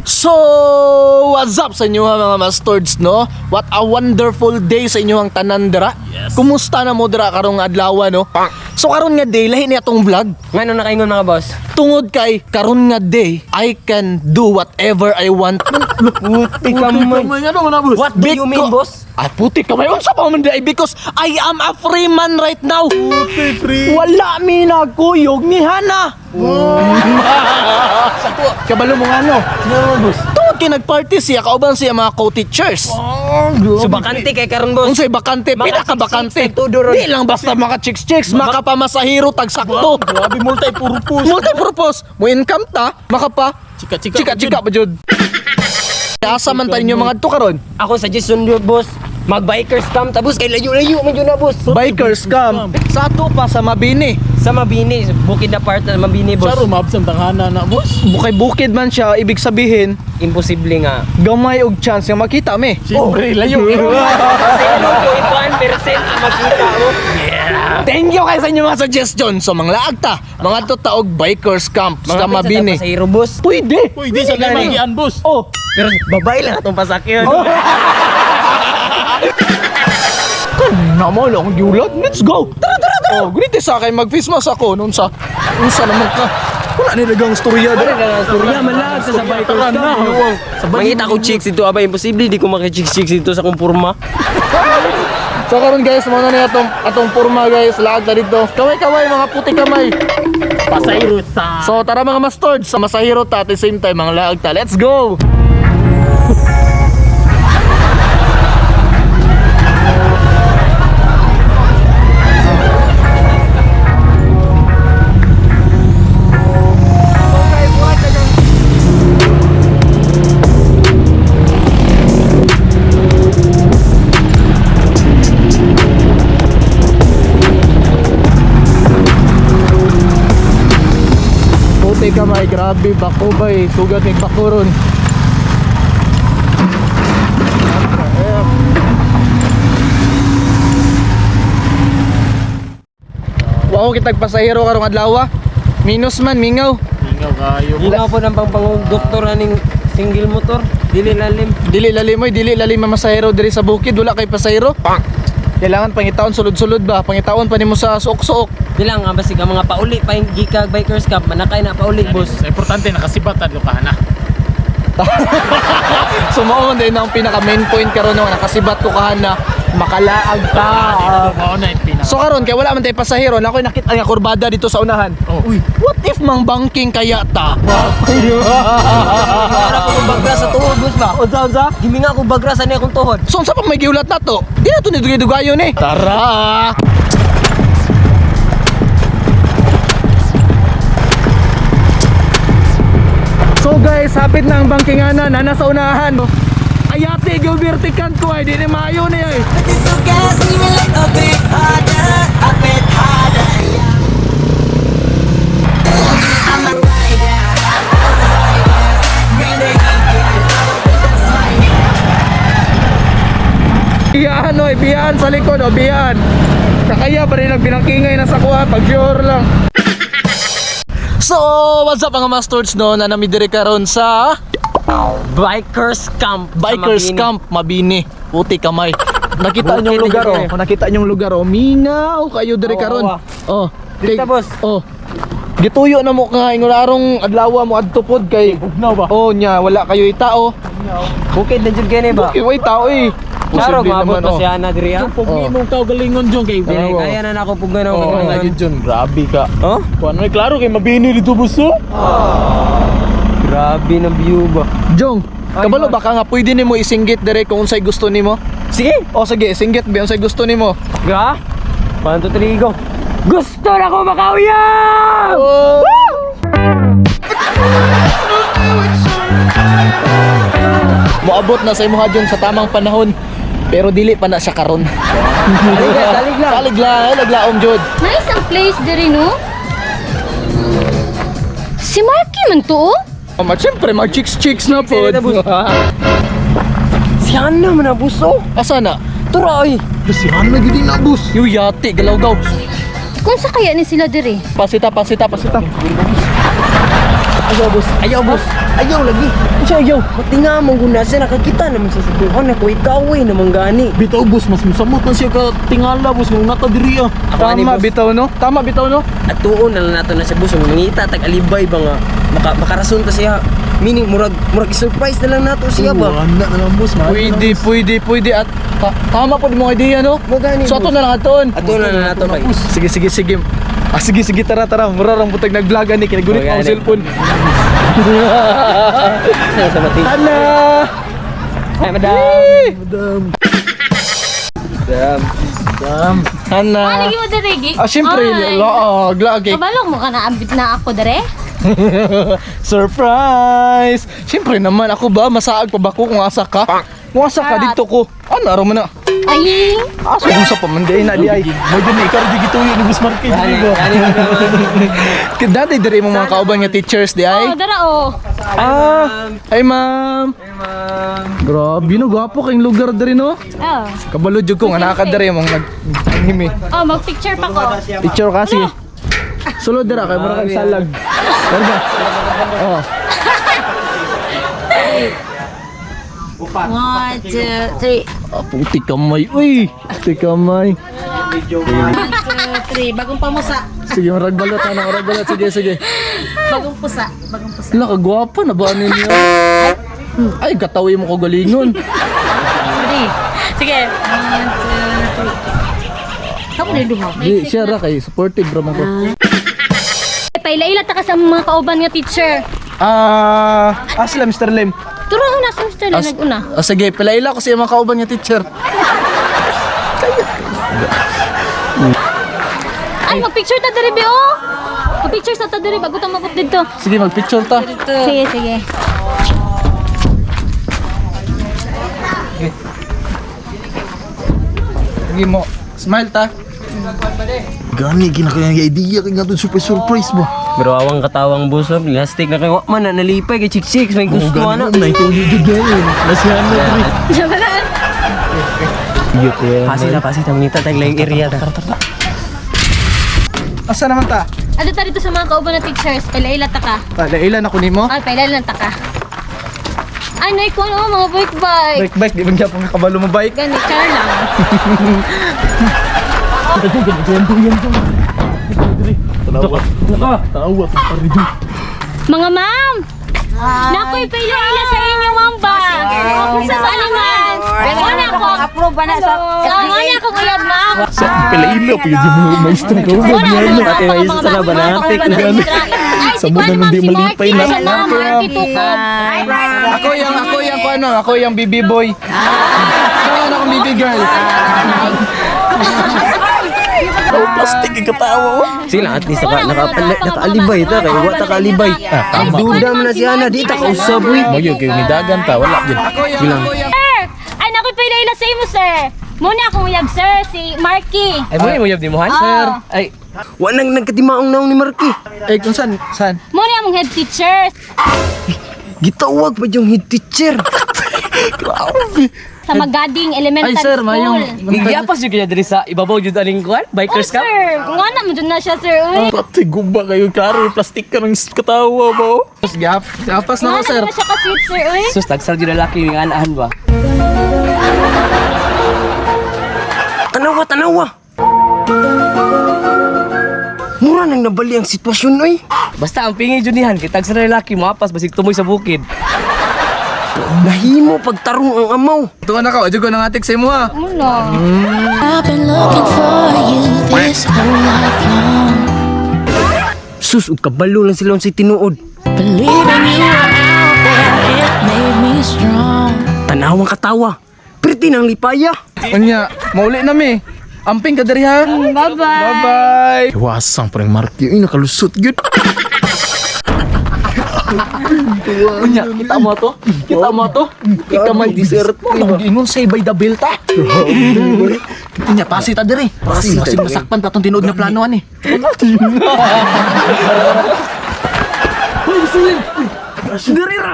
So, what's up sa inyo ha, mga mastords, no? What a wonderful day sa inyo ang tanan dira. Yes. Kumusta na mo dira karong adlaw, no? So karon nga day lahi ni atong vlog. Ngano nakaingon mga boss? Tungod kay karon nga day, I can do whatever I want. Puti ka man. Ano man na, boss? What do you mean, boss? Ay, puti ka may unsa pa man day because I am a free man right now. Puti, free. Wala mi nagkuyog ni Hana. Kabalo mo nga no. boss? Tungod kay nagparty siya kauban siya mga co-teachers. So bakante kay karon boss. Unsay bakante, Mga pinaka-bakante. chicks-chicks, nagtudo ron. Di lang basta maka chicks-chicks, makapamasahiro tag sakto. Grabe, multi-purpose. Multi-purpose, mo income ta, makapa Chika-chika. chika-chika pa jud. Asa man tayo yung mga to karon? Ako suggestion yun, boss. Mag bikers camp tapos kay layo-layo man jud na boss. Bikers camp. Sa ato pa sa Mabini. Sa Mabini, bukid na part na Mabini, boss. Charo, maabsang tanghana na, boss. Bukay bukid man siya, ibig sabihin Imposible nga. gamay og chance nga makita mi. Siyempre, layo. 0.1% ang makita mo. Thank you kay sa inyong mga suggestion. So manglaag ta, mga to taog bikers camp sa Mabini. Sa hero, boss. Pwede. Pwede sa gani. lima gian, boss. Oh, Pero babae lang atong pasakyon. Oh. Naman ang yulat. Let's go. Tara, tara, tara. Oh, gunite sa akin mag-face mask ako noon sa unsa naman ka. Wala ni dagang storya Wala dira. ka nga storya man lang sa bikers Tara na. camp. Mangita ko chicks dito aba imposible di ko maki-chicks chicks dito sa kong purma. So karon guys, mo na ni atong atong porma guys, laag na dito. Kaway-kaway mga puti kamay. Pasayro sa... So tara mga mastords, sa masahiro ta at the same time mga laag ta. Let's go. Puti kamay, grabe bako bay, sugat ni bako ron. Wa ko kitag pasahero karong adlaw. Minus man mingaw. Ingaw kayo. Ginawa po ng pangpangong doktor aning single motor, dili lalim. Dili lalim oy, dili lalim ang masahero diri sa bukid, wala kay pasahero. Kailangan pangitaon sulod-sulod ba? Pangitaon pa nimo sa suok-suok. Bilang nga basig ang mga pauli pa yung gikag bikers camp manakay na pauli, boss. Importante, nakasibat tadlo ka na. So mao man din ang pinaka main point karon no, nakasibat ko kahan na makalaag ta. Mao na yung pinaka. So karon kay wala man tay pasahero, na ako'y nakita nga kurbada dito sa unahan. Oh. Uy, what if mang banking kaya ta? Para ko kong bagra sa tuhod, boss ba? Unsa unsa? Giminga ko bagra sa niya akong tuhod. So unsa pa may giulat na to? Di na to ni dugayon eh. Tara! So guys, hapit na ang bangkingana na nasa unahan. Ayati, gubirtikan ko ay di ni maayo ni ay. Biyahan oy, biyahan sa likod o biyahan. Kakaya pa rin nagbinangkingay na sa kuha pag sure lang. So, what's up mga masters no? Na nami diri karon sa Bikers camp. sa Bikers Mabini. Camp Mabini. Puti kamay. Nakita Bukid niyong na lugar yun oh. eh. Kung nakita niyong lugar oh, mingaw kayo diri Oo, karon. oo. Oh. Dito, boss. Oh. Gituyo na mo nga ingon arong adlaw mo adto pod kay Bugnaw ba? Oh nya wala kayo tao. Bukid na jud kini ba? Okay, way tao eh. Charo, Posible maabot naman, pa oh. siya na diri ah. Pug oh. imong kaugalingon jong kay Dili Oo. kaya na nako pug na Oo. Oh, kaugalingon. jud grabe ka. Oh? Kuan may klaro kay mabini dito boss. oh. Grabe na view ba. Jong, Ay, kabalo boss. baka nga pwede nimo isinggit dire kung unsay gusto nimo. Sige. O sige, singgit ba unsay gusto nimo? Ga? 1, 2, 3, go. Gusto na ko makauyab! Oh! Moabot na sa imuha Jong sa tamang panahon. Pero dili pa na siya karon. Salig lang, salig lang. Salig lang, ay laglaom jud. Nice ang place diri no? Si Marky man to oh. Oh, ma siyempre, mag chicks chicks na po. Chicks na, Si Hana man na buso. Asa na? Tura oy. Si Hana gid na bus. Yung yati galaw-gaw. Kung sa kaya ni sila diri? Pasita, pasita, pasita. Ayaw, boss. Ayaw, boss. Ayaw lagi. Unsa ayaw? Matinga man gud na siya nakakita naman siya sa tuhan na kuy kaway naman gani. Bitaw boss, mas musamot na siya ka tingala boss kung nata diri ah. Ako ani, Tama boss. bitaw no? Tama bitaw no? At tuon na lang nato na siya boss ang mangita tag alibay ba nga makarason ta siya. Meaning murag murag surprise na lang nato siya ba. Wala na lang boss, maayo na lang, Pwede, boss. pwede, pwede at tama po mo idea no? Mo gani. So ato boss. na lang aton. Ato na lang nato kay. Sige, sige, sige. Ah, sige, sige, tara, tara. Mura rang butag nag-vlog ani kay nagunit Oh, ang gani. cellphone. Sa mati. Hala! Ay, madam. Madam. Madam. Madam. Hana. Ah, lagi mo dere gi. Ah, syempre, Ay. laag, laag. eh. Kabalo mo ka na ambit na ako dere. Surprise! Siyempre naman, ako ba? Masaag pa ba ko kung asa ka? Kung asa ka, Charot. dito ko. Ano, araw mo na? Ay. Aso kung sa pamanday na di ay. Mo dyan ikaw di gituyo ni Boss Marky diri ba. Gani, Dati diri mo mga kauban nga teachers di ay. Oh, dara oh. Ah, ay ma'am. Ay, ma'am. Grabe no, gwapo kayong lugar diri no. Oh. Kabalo jud ko nga naa ka diri mong nag anime. Oh, mag-picture pa ko. Picture kasi. Sulod dira kay mura kag salag. Pero ba? Oh. 1, 2, 3. Ah, puti kamay. Uy, puti kamay. 1, 2, 3. Bagong pamusa. Sige, marag balot ana, marag balot. Sige, sige. Bagong pusa. Bagong pusa. Hala, kagwapa na ba ninyo? Ay, katawi mo ko galingon. Ready? Sige. 1, 2, 3. Kamu din dumo. Di, siya ra kay supportive ra man ko. Paila-ila ta ka sa mga kauban nga teacher. Ah, sila Mr. Lim. Turo una sa Mr. Lim nag-una. Ah, sige, pilaila ko sa mga kauban nga teacher. Ay, mag-picture ta diri be oh. Mag-picture sa ta diri bago ta mabot didto. Sige, magpicture ta. Sige, sige. Sige mo, smile ta. Gani kinakaya nga idea kay nga surprise surprise ba. Pero awang katawang boss, oh. Plastic na kayo. Wa man na nalipay kay chik chicks may gusto Oh, ana. gani na ito jud gani. Nasihan na diri. Pasita, pasita mangita tag laing area ta. Asa naman ta? Ano ta dito sa mga kauban na teachers? Paila-ila ta ka. Palaila na ko nimo. Ay, paila lang ta ka. Ay, nay ko ano, mga bike bike. Bike bike, di ba gyapon nga kabalo mo bike? Gani, char lang. Tanawa. Tanawa pare jud. Mga ma'am! Nakoy paila-ila sa inyo, ma'am ba? Sa ano man? Wala ko. Approve ba na sa Wala akong uyab, ma'am. Sa pilaila pa yun yung maestro ko. Wala akong Pati may isa sa banatik. Ay, si Sa Kwan, muna ma'am, nang di si malipay Marky. na. Siya, ma'am, Marky Tukod. Ako yung ako ano, ako yung BB boy. Ako ano akong BB girl. Oh, plastic ang katawa oh. Sige lang, at least nakaalibay ta kay wa ta kaalibay. Ah, Tama. Duda man na siya na di ta kausab uy. Mo yun kay nidagan ta wala jud. Bilang. Sir! Ay, nakoy paila-ila sa imo, sir. Muna akong uyab, sir, si Marky. Ay mo mo ni Mohan? Sir. Ay wa nang nagkatimaong naong ni Marky. Eh, kung saan? Saan? Muna among head teacher. Gitawag pa yung head teacher. Sa Magading Elementary Ay, sir, School. mayong... Gigiapas jud kaya diri sa ibabaw jud aning kuan, Oh, bikers sir. Nga naman dyan na siya, sir. Uy. Pati gumba kayo klaro plastic ka ng katawa ba oh. Gap, gapas na Nga ko, sir. naman na siya ka-sweet, sir. Uy. Sus tagsal jud lalaki ng anahan ba. Tanawa, tanawa. Mura nang nabali ang sitwasyon oy. Basta ang pingi jud nihan kay tagsal lalaki moapas basig tumoy sa bukid. Nahimo pagtarong ang amaw. Tuwa na ka, adyo ko nang atik sa imo ha. Muna. I've been looking for you this whole life long. Sus, ug kabalo lang sila sa tinuod. Believing you were out there, it made me strong. Tanawang katawa. Perti ng lipaya. Unya, mauli na mi. Amping ka diri ha. Bye-bye. Bye-bye. Iwasang parang Marky uy nakalusot gyud. Unya, kita mo to? Kita mo to? Kita man dessert mo. Ingon say by the bell ta. Unya, pasi ta diri. Pasi, ta masig diri. masakpan ta tong tinuod nga plano ani. Diri ra.